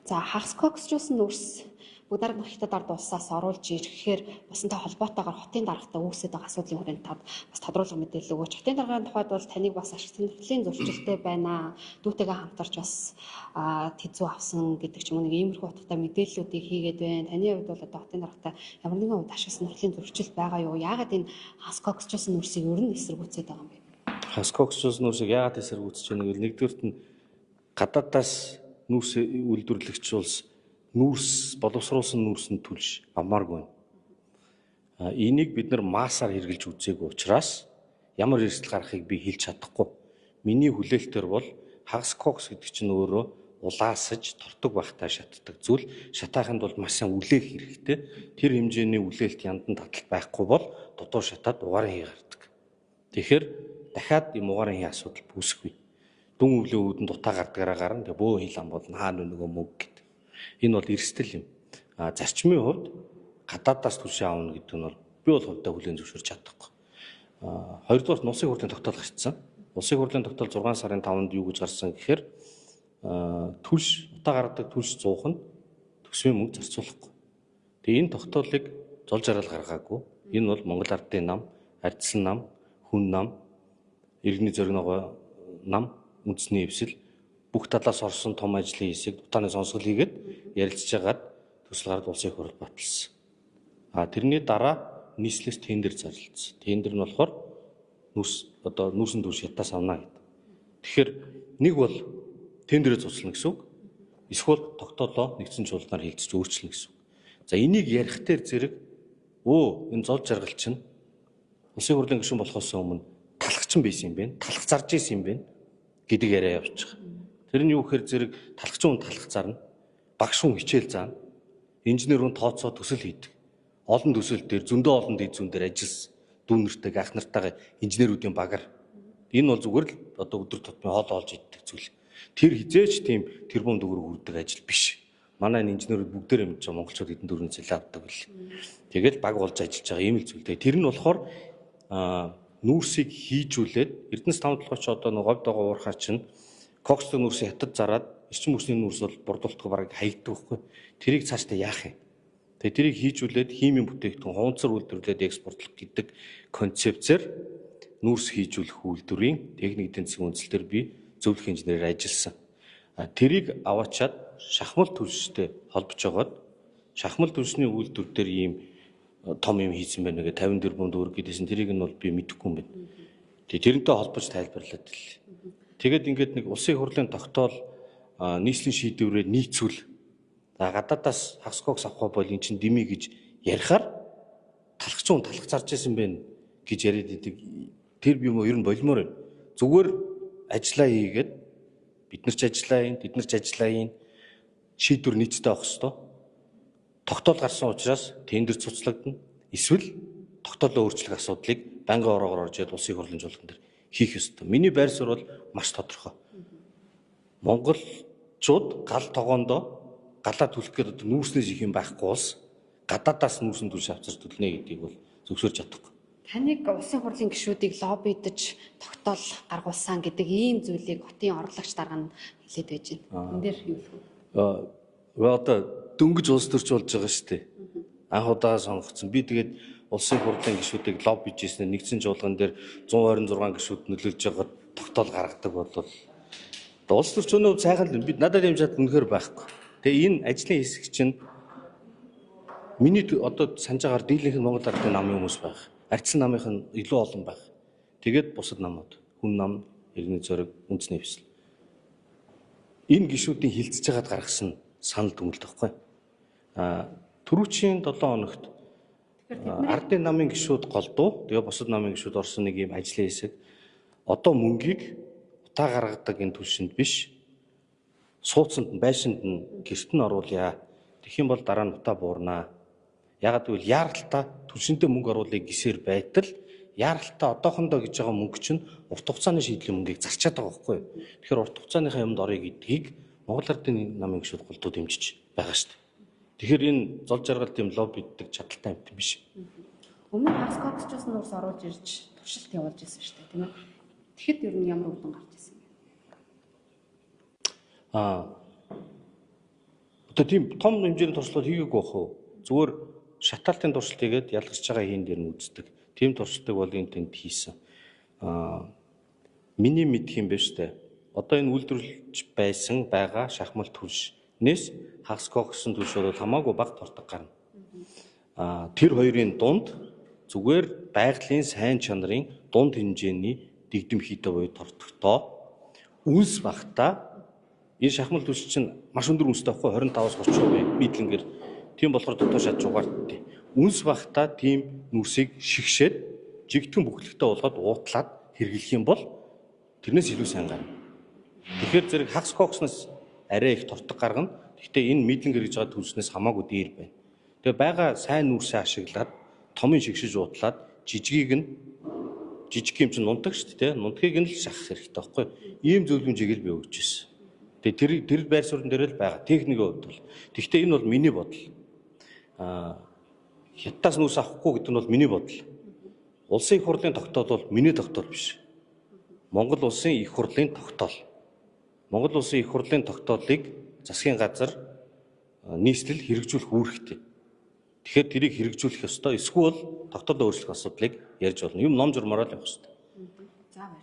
За, хагас коксжуулсан нүүрс бүгд дарга хятад ард улсаас оруулж ирэхээр бусантай холбоотойгоор хотын даргатай үүсээд байгаа асуудлын хүрээнд тад бас тодруулга мэдээлэл өгөөч. Хотын даргын тухайд бол таныг бас ашиг сонирхлын зөрчилтэй байна. Дүүтэйгээ хамтарч бас тэзүү авсан гэдэг ч юм уу, нэг иймэрхүү утгатай мэдээллүүдийг хийгээд байна. Таны хувьд бол одоо хотын даргатай ямар нэгэн хувьд ашиг сонирхлын зөрчил байгаа юу? Яагаад энэ хагас коксжуулсан нүүрсийг ер нь эсэргүүцээд байгаа юм бэ? Хагас коксжуулсан нүүрсийг яагаад эсэргүүцэж байна гэвэл нэгдүгээрт нь гадаадаас нүүрс үйлдвэрлэгч улс нүүрс боловсруулсан нүүрс нь түлш авмааргүй. Энийг бид нар массаар хэрэгжилж үзээгүй учраас ямар эрсдэл гарахыг би хэлж чадахгүй. Миний хүлээлтээр бол хагас кокс гэдэг чинь өөрөө улаасаж тортог байхтай шатдаг зүйл. Шатаахын тулд маш сайн үлээх хэрэгтэй. Тэр хэмжээний үлээлт яндан таталт байхгүй бол дутуу шатаад угаарын хий гардаг. Тэгэхээр дахиад ийм угаарын хий асуудал үүсэхгүй. Дүн өвлийн үүдэн дутаа гардгаараа гарна. Тэгээ бөө хил ам болно, хаана нөгөө мөнгө гэдэг. Энэ бол эрсдэл юм. Зарчмын хувьд гадаадаас түлшээ авна гэдэг нь бол би бол хувьдаа хүлээн зөвшөөрч чадахгүй. Хоёрдугаар нь улсын хурлын тогтоол гарчсан. Улсын хурлын тогтоол 6 сарын 5-нд юу гэж гарсан гэхээр түлш утаа гаргадаг түлш 100 нь төсвийн мөнгө зарцуулахгүй. Тэгээ энэ тогтоолыг зол жаргал гаргаагүй. Энэ бол Монгол Ардын нам, Ардсан нам, Хүн нам, Иргэний зориг ногоо нам, үндэсний эвсэл бүх талаас орсон том ажлын хэсэг утааны сонсгол хийгээд ярилцж хагаад төсөл гараад улсын их хурал баталсан. Тэрний дараа нийслэлээс тендер зарлалцсан. Тендер нь болохоор нүүрс одоо нүүрсэн түлш хятадаас авна гэдэг. Тэгэхээр нэг бол тендерээ цуцлана гэсэн үг. Эсвэл тогтоолоо нэгдсэн чуулганаар хилцэж өөрчилнө гэсэн үг. За, энийг ярих дээр зэрэг энэ зол жаргал чинь улсын хурлын гишүүн болохоос өмнө талхчин байсан юм байна. Талх зарж исэн юм байна гэдэг яриа явуучих. Тэр нь юу гэхээр зэрэг талхчин хүн талх зарна, багш хүн хичээл заана, инженер хүн тооцоо төсөл хийдэг. Олон төсөл дээр зөндөө олон дэд зүүн дээр ажилласан. Дүү нартай, ах нартайгаа инженерүүдийн багаар. Энэ бол зүгээр л одоо өдөр тутмын хоол олж иддэг зүйл. Тэр хизээч тийм тэрбум төгрөг үрдэг ажил биш. Манай энэ инженерүүд бүгдээрээ мэдж байгаа, монголчууд хэдэн төгрөгийн цалин авдаг бэл. Тэгэл баг болж ажиллаж байгаа ийм л зүйлтэй. Тэр нь болохоор нүүрсийг хийжүүлээд Эрдэнэс 5 толгойч одоо нэг говьд байгаа уурхаа чинь кокстой нүүрсийг хятад зараад эрчим хүчний нүүрс бол бурдуултгүй бараг хаягддаг байхгүй. Тэрийг цаашдаа яах юм? Тэгээ тэрийг хийжүүлээд химийн бүтээгдэхүүн хунцар үйлдвэрлээд экспортлох гэдэг концепцээр нүүрс хийжүүлэх үйлдвэрийн техник эдийн засгийн үзэл дээр би зөвлөх инженерээр ажилласан. Тэрийг аваачаад шахмал түлштэй холбож жогоод шахмал түлшний үйлдвэр дээр ийм том юм хийсэн байна гэ 50 тэрбум төгрөг гэдээсэн, тэрийг нь бол би мэдэхгүй юм байна. Тэгээ тэрнтэй холбож тайлбарлаад л. Тэгээд ингээд нэг улсын хурлын тогтоол нийслэлийн шийдвэрээр нийцүүл. За, гадаадаас хагас кокс авах бол эн чинь дими гэж ярихаар талхчин хүн талх зарж исэн байх гэж яриад идэг. Тэр би юм ер нь болмоор юм. Зүгээр ажиллаа хийгээд бид нар ч ажиллаа хийн, тэд нар ч ажиллаа хийн. Шийдвэр нийцтэй авах хэвээр. Тогтоол гарсан учраас тендер цуцлагдана. Эсвэл тогтоолоо өөрчлөх асуудлыг байнгын ороогоор орж ирээд улсын хурлын чуулган дээр хийх ёстой. Миний байр суурь бол маш тодорхой. Монголчууд гал тогоондоо галаа түлхэх гээд одоо нүүрснээс их юм байхгүй улс гадаадаас нүүрсэн түлш авчирч түлнэ гэдгийг бол зөвшөөрч чадахгүй. Таныг улсын хурлын гишүүдийг лоббидож тогтоол гаргуулсан гэдэг ийм зүйлийг хотын орлогч дарга нь хэлээд байж байна. Энд дээр юу хэлэх вэ? Одоо дөнгөж улс төрч болж байгаа шүү дээ. Анх удаа сонгогдсон. Би тэгээд улсын хурлын гишүүдийг лоббиж ийсэн нэгдсэн чуулган дээр 126 гишүүд нөлөөлж байгаад тогтоол гаргадаг бол улс төрчний хувьд сайхан л, би надад юм чад үнэхээр байхгүй. Тэгээ энэ ажлын хэсэг чинь миний одоо санаж байгаагаар дийлэнх нь Монгол Ардын намын хүмүүс байх. Ардсан намынх нь илүү олон байх. Тэгээд бусад намууд, хүн нам, иргэний зориг, үндэсний эвсэл. Энэ гишүүдийн хилцэж байгаад гаргасан санал дүгнэлт байхгүй. Түрүүчийн 7 хоногт Ардын намын гишүүд голдуу, тэгээ бусад намын гишүүд орсон нэг юм ажлын хэсэг. Одоо мөнгийг утаа гаргадаг энэ түвшинд биш, сууцанд нь, байшинд нь, гэрт нь оруулъя. Тэгэх юм бол дараа нь утаа буурнаа. Ягаад гэвэл яаралтай түвшиндээ мөнгө оруулъя гэсээр байтал яаралтай одоохондоо гэж байгаа мөнгө чинь урт хугацааны шийдлийн мөнгийг зарчаад байгаа байхгүй юу? Тэгэхээр урт хугацааныхаа юмд орё гэдгийг Монгол Ардын намын гишүүд голдуу дэмжиж байгаа шүү дээ. Тэгэхээр энэ зол жаргал тийм лоббиддаг чадaltaй юм биш. Өмнө нь хагас коксчуулсан нүүрс оруулж ирж туршилт явуулж ирсэн шүү дээ, тийм ээ. Тэгэхэд ер нь ямар үр дүн гарч ирсэн бэ? Одоо тийм том хэмжээний туршлагууд хийгээгүй бах уу? Зүгээр шатаалтын туршилт хийгээд ялгарч байгаа хийн дээр нь үздэг. Тийм туршилтыг бол энэ тэнд хийсэн. Миний мэдх юм байна штэ. Одоо энэ үйлдвэрлэж байсан байгаа шахмал түлшнээс хагас коксын түлш бол хамаагүй бага тортог гарна. Тэр хоёрын дунд зүгээр байгалийн сайн чанарын дунд хэмжээний дэгдэм хийтэй буюу тортогтой үнс багтаа энэ шахмал түлш чинь маш өндөр үнстэй байхгүй 25-аас 30% нийтлэнгээр тийм болохоор дотоо шатж угаарттай. Үнс багтаа тийм нүсийг шигшээд жигтгэн бүхлэгтэй болгоод уутлаад хэрэглэх юм бол тэрнээс илүү сайн гарна. Тэгэхээр зэрэг хагас кокснаас арай их тортог гаргана. Гэхдээ энэ мэдлэн хэрэгж байгаа түлшнээс хамаагүй дээр байна. Тэгээ байгаа сайн нүсээ ашиглаад томын шигшиж уутлаад жижигийг нь жижиг юм чинь нунтаг шүү дээ, нунтгийг нь л шахах хэрэгтэй байхгүй. Ийм зөвлөмжийг л би өгч ирсэн. Тэгээ тэр байр суурин дээр л байгаа. Техникийн хувьд бол. Гэхдээ энэ бол миний бодол. Хятадаас нүүрс авахгүй гэдэг нь бол миний бодол. Улсын их хурлын тогтоол бол миний тогтоол биш. Монгол улсын их хурлын тогтоол. Монгол улсын их хурлын тогтоолыг засгийн газар нийслэл хэрэгжүүлэх үүрэгтэй. Тэгэхээр тэрийг хэрэгжүүлэх ёстой. Эсвэл тогтоолоо өөрчлөх асуудлыг ярьж болно. Юм ном журмаараа л явах ёстой. За баярлалаа.